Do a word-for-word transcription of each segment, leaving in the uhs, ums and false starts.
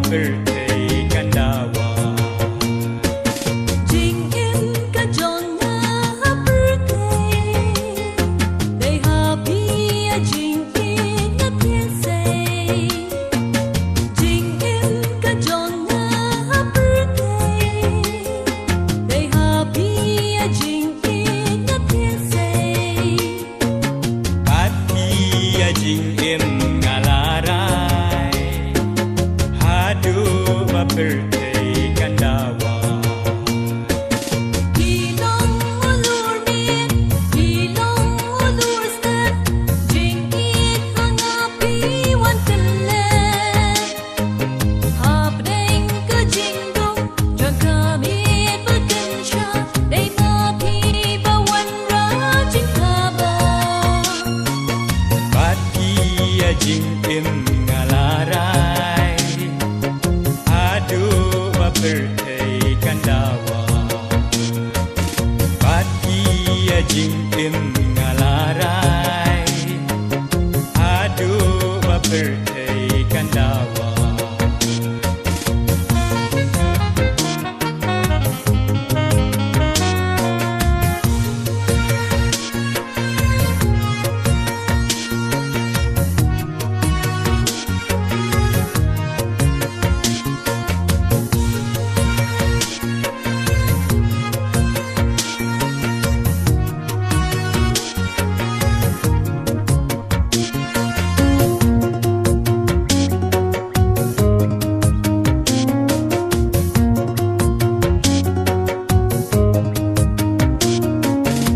pyrthei kan dawa. Jingim ka jong nga ha pyrthei, dei ha phi ïa jingim nga thied sei. Jingim ka jong nga ha pyrthei, dei ha phi ïa jingim nga thied sei. Bad phi ïa jingim nga la rai, haduh ba pyrthei kan dawa. Phi long u lur miet, phi long u lur step, jingïeit ha nga phi wan kyllep. Hapdeng ka jingdum jong ka miet ba kynsha, dei ma phi ba wanrah jingkaba. Bad phi ïa jingim nga la rai, haduh ba pyrthei kan dawa. Bad phi ïa jingim nga la rai, haduh ba pyrthei kan dawa.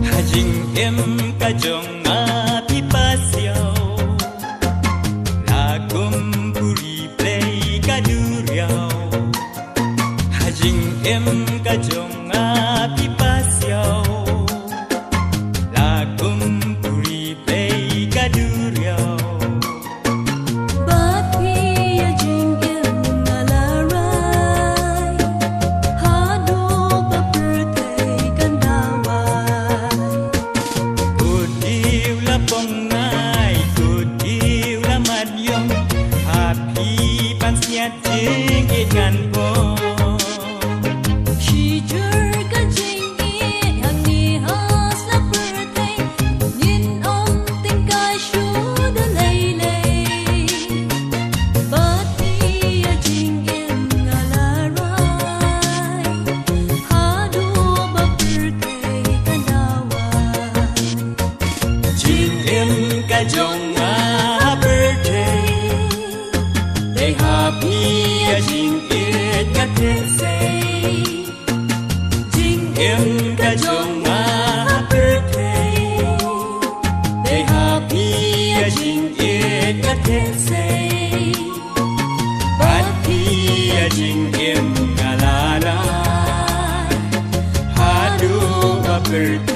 Ha jingim ka jong nga phi pasiaw, la kum puri Blei ka duriaw. Ha jingim ka jong nga phi pasiaw, la kum puri Blei ka duriaw. Bad phi ïa jingim nga la rai, haduh ba pyrthei kan dawa. Kut ïa u la pong ngai, kut ïa u la mat ïong, ha phi pansngiat jingïeit ngan pong. Shijur ka jingïeit hangne ha sla pyrthei, ngin ym tyngkai shuh da lei lei. Bad phi ïa jingim nga la rai, haduh ba pyrthei kan dawa. Jingim ka jong nga ha pyrthei, dei ha phi ïa jingïeit nga thied sei. Jingim ka jong nga ha pyrthei, dei ha phi ïa jingïeit nga thied sei. Bad phi ïa jingim nga la rai, haduh ba pyrthei